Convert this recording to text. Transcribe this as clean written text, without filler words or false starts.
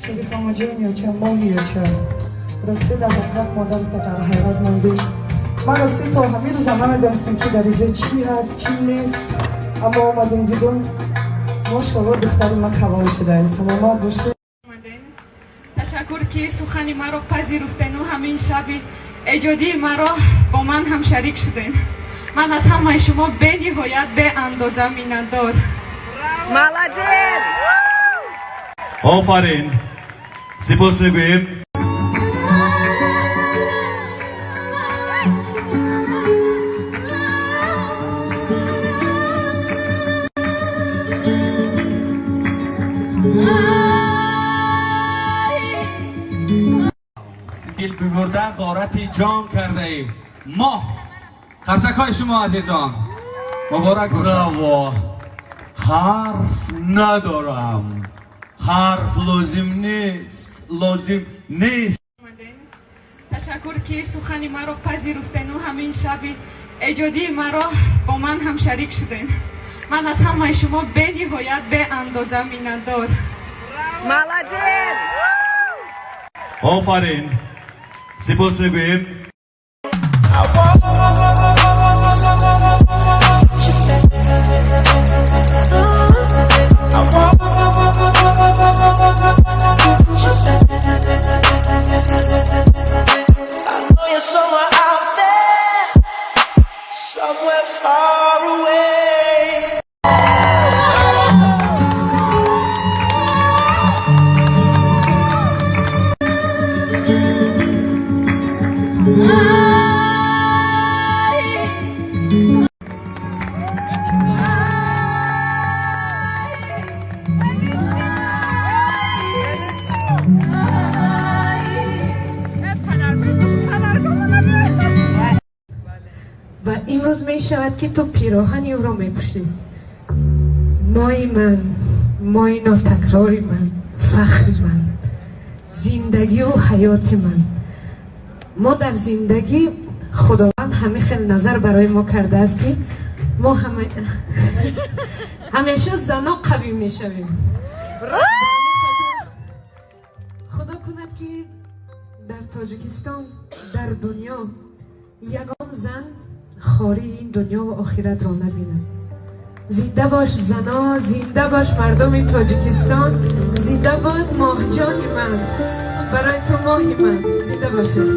Шариф амаҷон ё моҳи ё рости дар ҳақиқат модар дар ҳайрат мондем. Ман рости то ҳамин рӯзам намедонистем, ки дар инҷо чӣ ҳаст, чӣ нест, аммо омадем, дидум, мошалло, духтари ман калон шудааст. Саломат бошед. Ташаккур, ки сухани маро пазируфтену ҳамин шаби эҷодии маро бо ман ҳамшарик шудем. Ман аз ҳамаи шумо бениҳоят, беандоза миннатдор. Молодец! Офарин, сипос мегӯем. Дил бибурда, ғорати ҷон кардаӣ. Моҳ, қарсакҳои шумо, азизон, муборак бошад. Браво! Ҳарф надорам, ҳарф лозим нест, лозим нест. Ташаккур, ки сухани маро пазируфтену ҳамин шаби эҷодии маро бо ман ҳамшарик шудем. Ман аз ҳамаи шумо бениҳоят, беандоза миннатдор. Молодец! Офарин, сипос мегӯем. I want you back. I want you back. I know you're somewhere out there, somewhere far away. Ва имрӯз мешавад, ки ту пироҳани ӯро мепӯшӣ. Мои ман, мои нотакрори ман, фахри ман, зиндагию ҳаёти ман. Мо дар зиндагӣ Худованд ҳамин хел назар барои мо кардааст, ки мо ҳамеша зано қавӣ мешавем. Худо кунад, ки дар Тоҷикистон, дар дунё ягон зан хории ин дунёву охиратро набинад. Зинда бош, зано, зинда бош, мардуми Тоҷикистон, зинда бод моҳҷони ман. Барои ту, моҳи ман, зинда бошед.